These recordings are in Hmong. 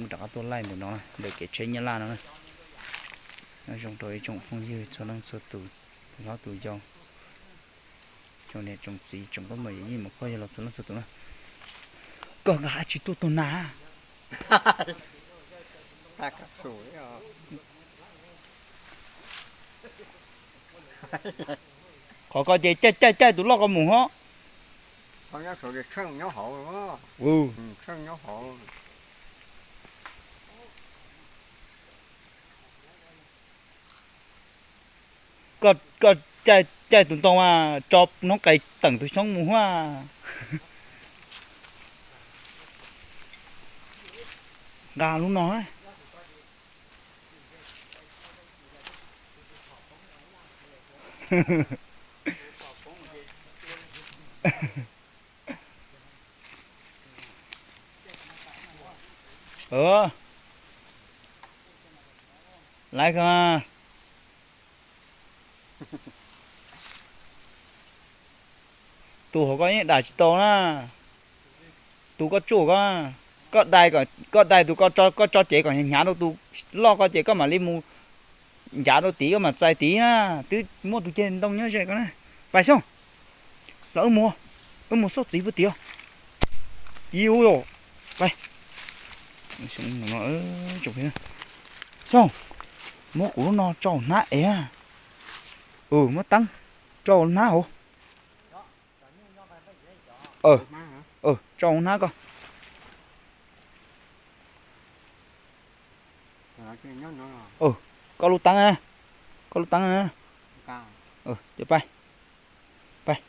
Rov qab tuaj laij ntawm no, ntawm kev tsheb Nyab Laj no na. Nyob zoo rau ib tsoom phooj ywg txhua leej txhua tus, tus hlob tus yau, tsoom niam tsoom txiv, tsoom nkauj muam yawm yij muam phauj yawg laus txhua leej txhua tus na. Koj nqa dab tsi tuaj tua nas? Qhov ko ces caij caij caij tus loj ko mus hov. Koj caij tus ntoo mas tso hnub qes teem tus xyoob mus huaj. Nqa lub no. Laiv ko, tus hauv ko yeej dam tsis tau na. Tus koj tsuj ko, koj dai, koj dai tus ko, koj tso cev kom hnyav rau tus loj ko ces koj mam li mus ncav rau tid, koj mam txais tid na. Twb muaj tus ceg ntoo nyob ze ko na. Pais Xyooj, los wb mus, wb mus xauj txiv puag tid. Iu, pais. Xyooj, muab kuv lub no tso hnab es. Muab teeb tso hnab hauv. Tso hnab koj. Koj lub teeb, koj lub teeb. Ces pais, pais.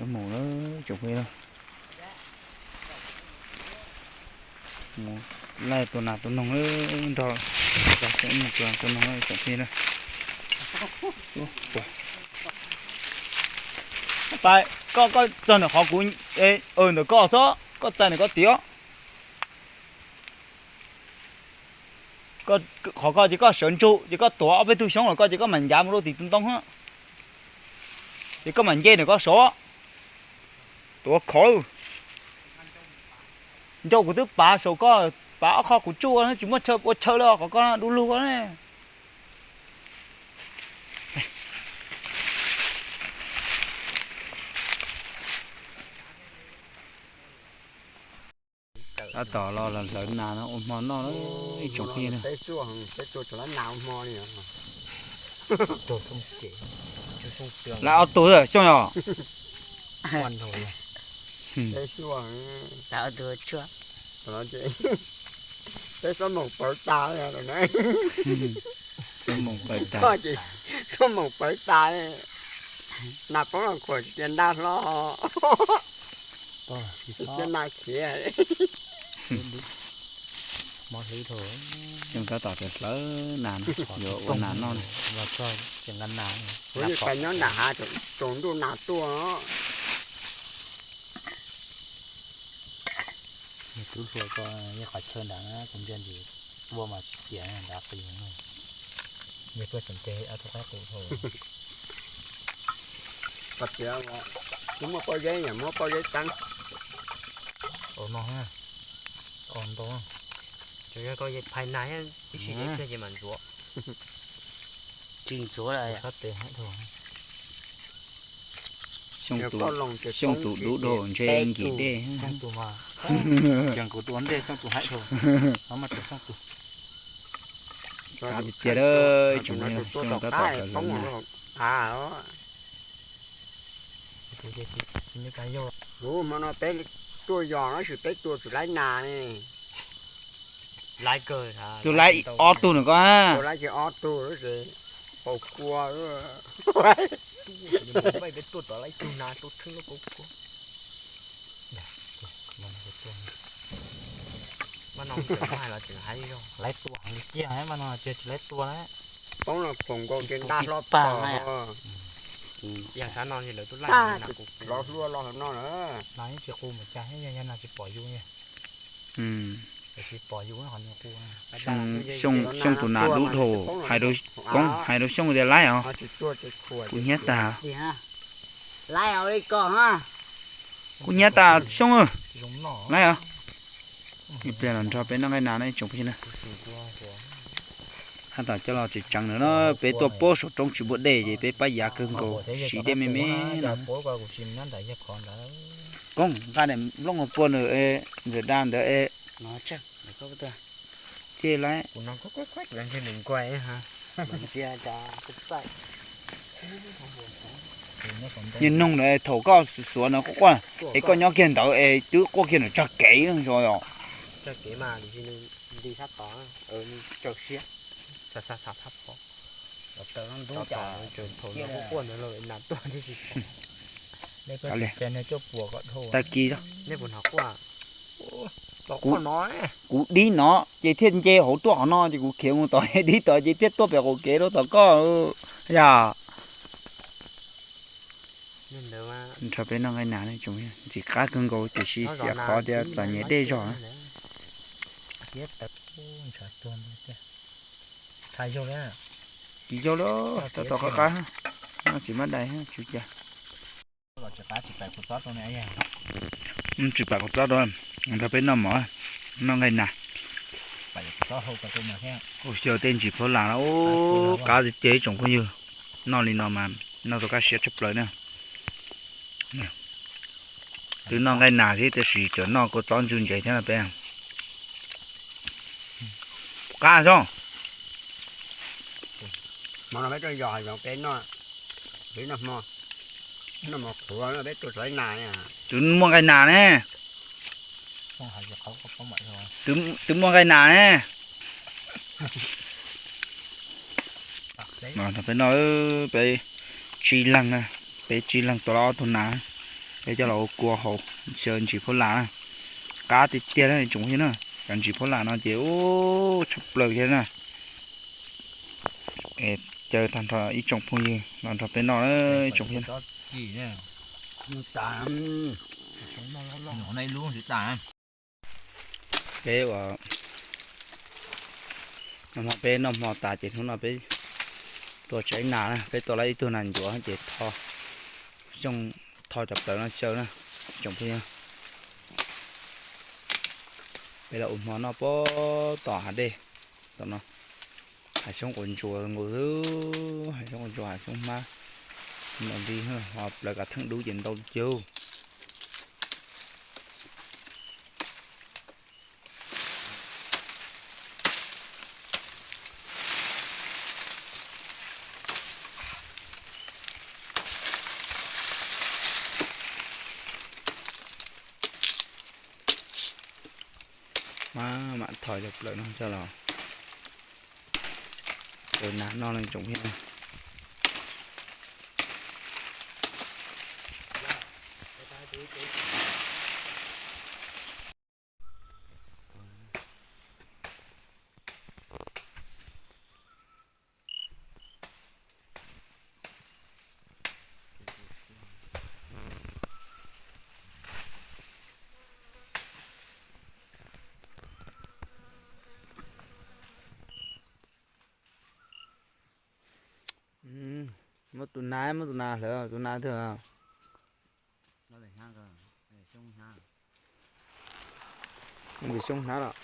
Mus, tsoom phooj ywg, mus laij tua nas tua noog nrog, mus tua nas tua noog tsoom phooj ywg. Pais, koj, koj txog ntawm qhov kuv, ntawm koj xwb, koj txais ntawm koj tiag. Qhov ko ces koj sawv ntsug ces koj tuav ob peb tug xyoob los koj ces koj mam ncav mus rau tim tus ntoo, ces koj mam nce ntawm koj saud. Tuav khov lawm. Ncauj kuv twb pav saum koj, pav ob qho kuv tsuj tsis muaj chaw ua chaw li qhov ko dub lug ne. Tab tom los hlawv nas no ua hmo noj na, ib tsoom phooj ywg na. Lawv ob tug Xyooj yog. Peb xob moos pawv tas, koj ces xob moos pawv tas, nas poob los khuam tsis tias nta hlo, tsis tias nas khiav. Xyooj tab tom hlawv nas no, yuav ua nas noj na. Kuv yeej pais nyob nram hav tsaus ntuj nas tuaj. Nws tub hluas ko, yeej qhov chaw nrad na, kuv ntsia ntsis tua mas tsis xiam nrad qis. Yog tuaj tseem ces ob tug qaib qus dhau. Qhov tias kuv muaj pob zeb, yog muab pob zeb teeb. Au no, au ntau. Tsuas yog koj phais nag thiab tib si deb kiag ces mam ntxuav. Tsis ntxuav lawm. Sab tes haib dhau. Xyooj tus dub dhau ntshe nkim dej. Xyooj tus mas, ces kuv tus ua ntej Xyooj tus haib dhau. Mas tus Xyooj tus. Kav tiag tiag, Xyooj tab tom hlawv nas. Kuv hmo no peb tuaj yos no, peb tuaj tsis laib nas ne. Tus laib ob tug nws ko. Tus laib ces ob tug ces paus kua. Peb tuaj tom laib tug nas tua tshwj lub kaub kua. Laib tua heev li kiag, mas no ces tsis laib tua na. Poob los khoom nkaus ces nta hlo pam. Lov hlua los hauv no na. Nas yeej tsis qus mus cas, yog nas tsis pom yus. Tsis pom yus qhov no qus. Xyooj tus nas dub dhau, hais rau Koob, hais rau Xyooj tias laib os. Kuv hnyiab tag. Laib os li ko ha. Kuv nyiam tas xyoob lawm. Ib pliag los nrog peb noj nqaij nas na ib tsoom phooj ywg na. Hab tom coj los tseem tseev ntawd no, peb tuaj puag saum roob tsis muaj dej ces peb pab yav kawg nkaus siv dej me me no. Koob nqa daim nplooj puag nws, nws da ntawd. Thiaj li. Nws noog ntawd thaum koj xuav no quaj quaj, es koj nyob kiag ntawd es twb quaj kiag nram tsag kev os. Tag kis kuv dib no ces thiaj nce hauv tuaj qhov no ces kuv khiav mus tod dib tod ces thiaj tuaj pem qaum kev rau tom koj. Yog nrog peb noj nqaij nas, ntxim qab kawg nkaus tiam sis xiam qhov tias txom nyem dej zog. Tsis yog li, tab tom qab qab, noj tsis mab dais tsis cas. Tsis pam kuv txob rau, nrog peb noj mov, noj nqaij nas. Ua xyaw tej ntsis phaub las no, qab tiag tiag ib tsoom phooj ywg. Noj li no mas noj tau kaj siab tshaj plaws na. Twb noj nqaij nas xwb tab sis tseem noj kua txob ntsw ntsev thiab no peb. Qab xyov. Twb muaj nqaij nas ne. Twb muaj nqaij nas ne. Peb noj, peb tsib leeg na, peb tsib leeg tua los ob tug nas, peb coj los ua kua hauv xyaw ntsis phaub las na. Qab tiag tiag na ib tsoom phooj ywg na, cov ntsis phaub las no ces ub tshaj plaws thiab na. Es caw tag nrho ib tsoom phooj ywg los nrog peb noj na ib tsoom phooj ywg. Peb ua, no peb noj hmo tas ces hnub no peb tua tsaib nas na, peb tua lawm ib tug nas ncuav ces tho, tho cov plaws no xyaw na ib tsoom phooj ywg. Peb los ua hmo noj puag tom hav dej tom no. Hav xyoob quav ntsuas nkaus xwb, hav xyoob quav ntsuas hav xyoob hmab. Ntaus nti ho plaws kav theej dub ces ntau tiag. Mam, mam tho cov plaws no coj los ua nas noj ib tsoom phooj ywg. Muab tus nas, muab tus nas hlawv, tus nas twg? Xyoob hnab los?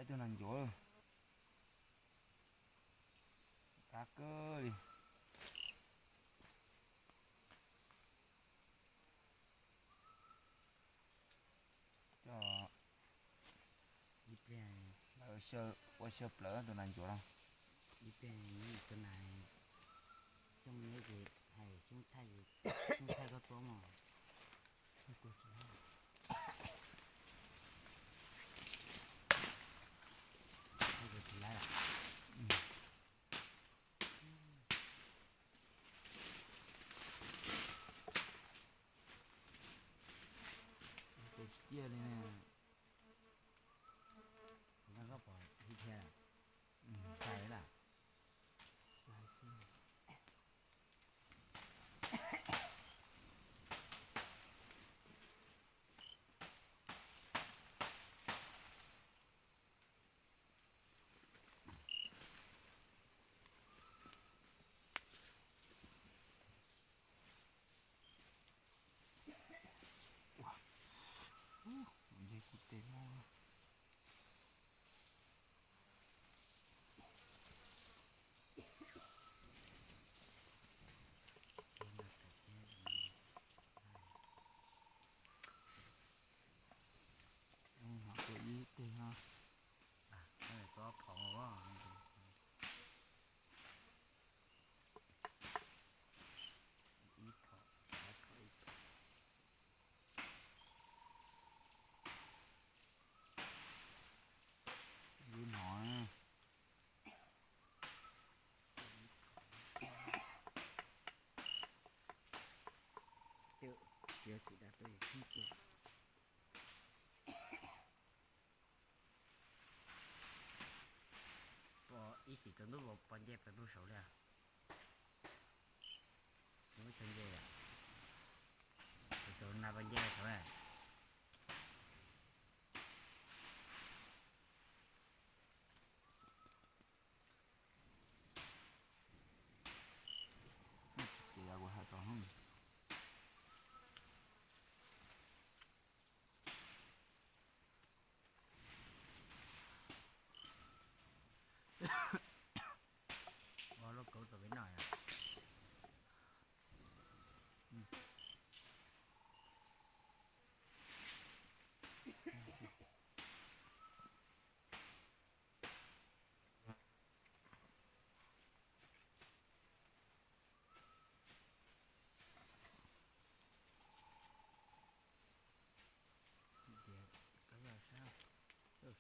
Ib tug nas ncuav, qab kawg li. Coj ib pliag lawv ua xyaw plaws tus nas ncuav no. Ib pliag tus nas xyoob neb ces hais xyoob thaij, xyoob thaij koj tuaj mog. Tus tsis ciaj li ne. Koj pom ib thiab. Ib sim tsaus ntuj pos nce plaws ntuj saud li. Lub chaw nce, tsaus na pos nce saud. Ces yog kuv hais tau. Ua lub kauv rau peb noj.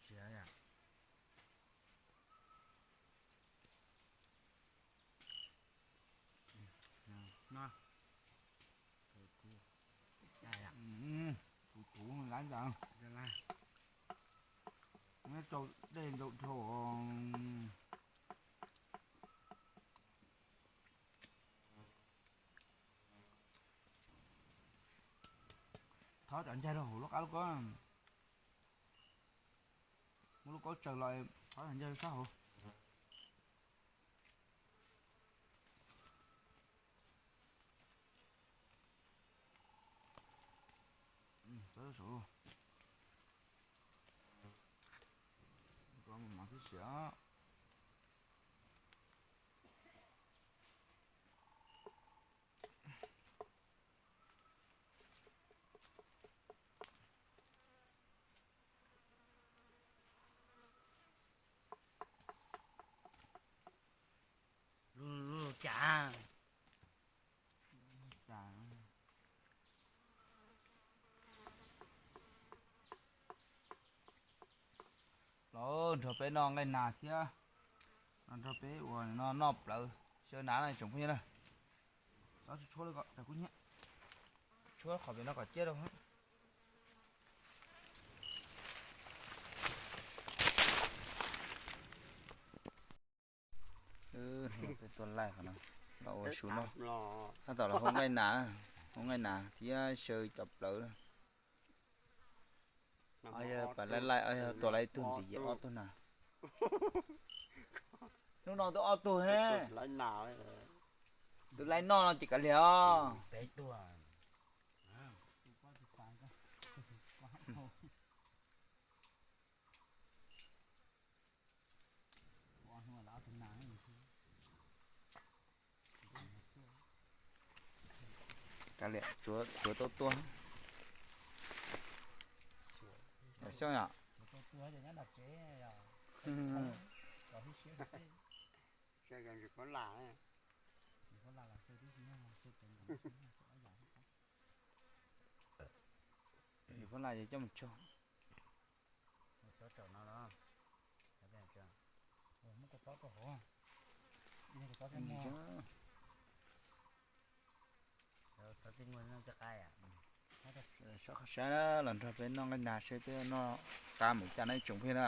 Siav yom. No. Kuv kuv lab ntawd. Neb rau dej ntau dhau. Thov cov ncaig rau hauv lub qab lub koob. Muab lub koob tsaws los thov cov ncaig rau sab hauv. Tso saud. Koj mus mov thiab siav. Lub cas. Los nrog peb noj nqaij nas thiab, nrog peb ua no noj plawv xyaw nas no tsoom phooj ywg na. Tsob tshuab li kom kuv nyiam, tshuab qhov pem no kom ciaj rau. Peb tua laij qhov no los ua su noj, tab tom los hau nqaij nas, hau nqaij nas thiab xyaw cov plawv. Yog pas laij laij, yog tua laij ib tug ntxiv ces ob tug na. Hnub no twb ob tug he. Tus laij noj no ces kav liam os. Kav liam, tsuav tau tua. Xyoob yom. Yus pab laj coj mus tso. Sab qhov sab los nrog peb noj nqaij nas seb peb noj qab mus cas na ib tsoom phooj ywg na.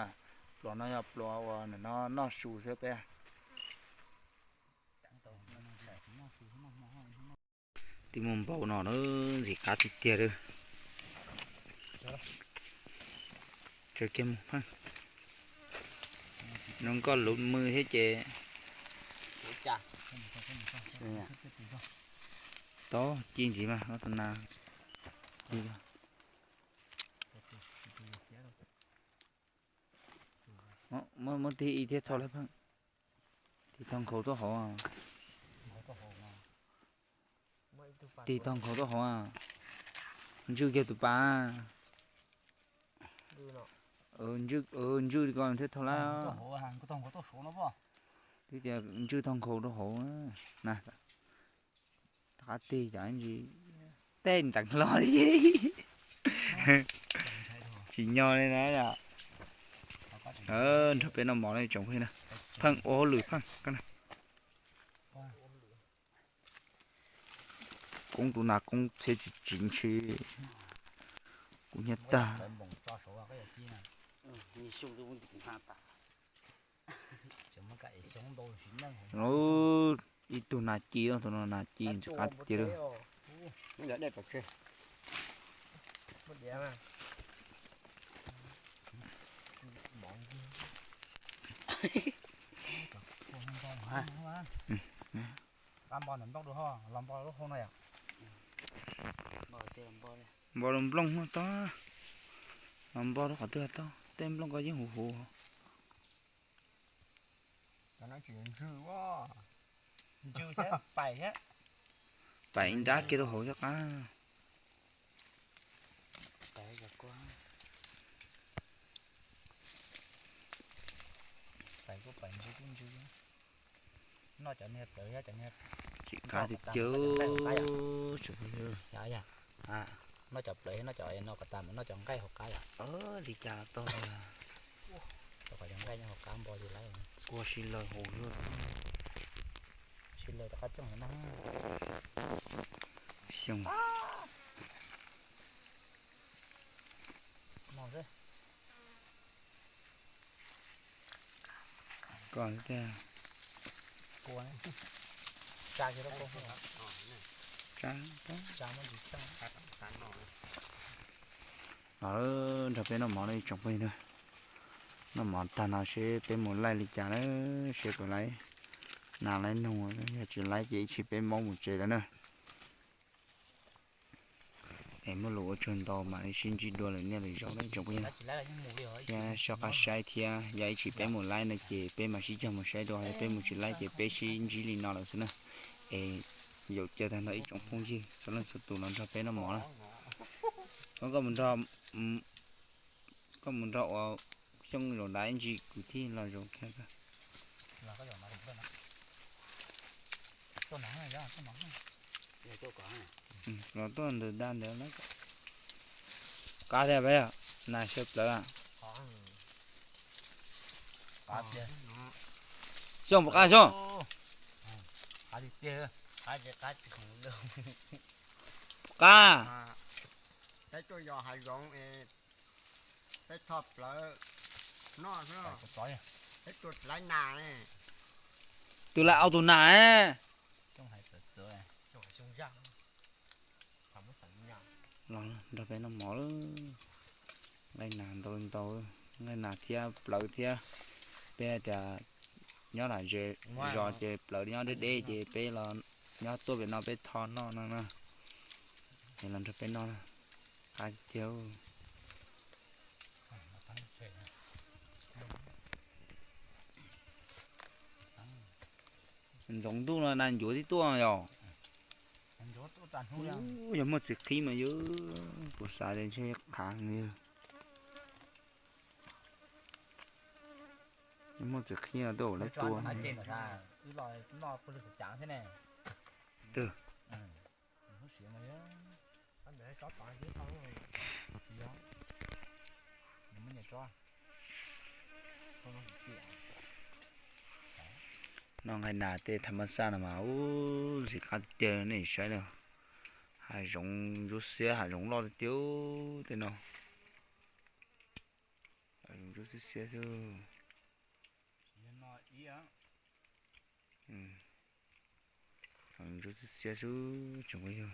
Pluas no yog pluas uas nim no noj su xwb peb. Twb muaj npaum no na, ntxim qab tiag tiag li. Tso kiag mus, zoo nkauj luv mws thiab ces. Tau ci ntxiv mas ob tug nas. Muab tig ib thiab tso lawm pheej. Tig tau nkhaus tuaj hauv. Tig tau nkhaus tuaj hauv. Ntswj kiag tus pas. Ntswj ko thiab thaum lawm. Twb tias ntswj tau nkhaus rau hauv na. Rov qab tig cov ntsis tej nteev hlo li. Tsis nyo li na yom. Nrog peb noj mov na tsoom phooj ywg na. Pheej ua hauj lwm pheej. Koob tus nas koob txhiab tsis tsis ntshis. Kuv nyiaj tag. Ib tug nas ci, tus no nas ci ntxim qab tiag tiag li. Npog lub nplooj no tod, los npog lub qhov twg tod, tej nplooj ko yeej huv huv. Paim nrab kiag rau hauv cov qab. Txim qab tiag tiag. Noj cov plaws, noj cov nqaij hauv qab yom. Li cas tau, cov nqaij nyob hauv qab npog li lawm. Kua si lawg hauv lawm. Si lawg rov qab txooj hauv no. Xyoo. Koj tiag. Los nrog peb noj mov na ib tsoom phooj ywg na. Noj mov tag no seb peb mus laij li cas na, seb puas laib nas laib noog, yog tsis laib ces ib tsam peb maub mus tsev lawm na. Es muaj lus ua tsaug ntau, mam li sib ntsib dua lwm niaj lwm zaus na ib tsoom phooj ywg. Thiab soj qab saib thiab, yog ib tsam peb mus laij no ces peb mam sib cog mus saib dua, yog peb mus tsis laij ces peb sib ntsib li no lawm xwb na. Es yaum cia tag nrho ib tsoom phooj ywg txhua leej txhua tus los nrog peb noj mov na. Koj mus nrog ua Xyooj zaum nrad ib ntsis kuv thiaj los zaum kiag. Los tuaj ntawm dab ntawd na. Qab thiab peb, nas xyaw plawv. Xyooj puas qab Xyooj? Qab. Peb tho plawv noj xwb, peb tua tsis laib nas ne. Tus lawv au tus nas ne. Los nrog peb noj mov lawm. Nqaij nas ntau ntau, nqaij nas thiab plawv thiab. Peb hais tias nyob lam ze zos ces plawv nyob deb deb ces peb los nyob tuaj pem no peb tho noj no na. Es los nrog peb noj na. Qab tiag. Ntxoov ntuj no nas ncuav tib tuaj yom. Yog muaj txiv qhib mas yog, kuv xav tias ntshe qhav yog. Yog muaj txiv qhib no tuaj ua lawv tua. Noj nqaij nas tej tham mas xaj no mas ub, ntxim qab tiag tiag nej saib na. Hav zoov ntsuab xiab, hav zoov loj tiag tiag tej no. Hav zoov ntsuab xiab xiab xwb. Hav zoov ntsuab xiab xiab xwb tsoom phooj ywg.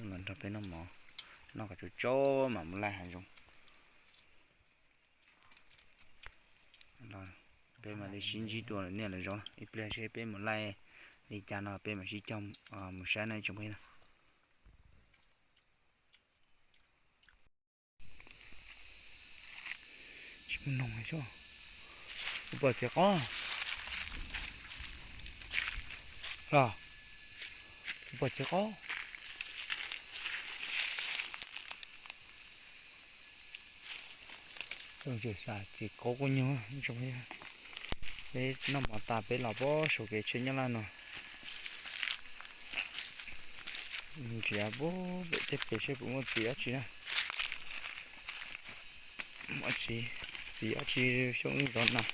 Los nrog peb noj mov, noj kom tsau tsau mam mus laij hav zoov. Peb mam li sib ntsib dua lwm niaj lwm zaus, ib pliag seb peb mus laij li cas no peb mam sib cog mus saib na tsoom phooj ywg na. Tsis muaj noog xwb. Kuv pom txiv qaub. Los, kuv pom txiv qaub. Txiv qaub kuj nyuaj. Peb noj mov tas peb los pab saum kev tsheb nyob laj no. Nrhiav pem tej pem seb puas muaj txiv dab tsi na. Muaj txiv, txiv dab tsi xyov zov nas.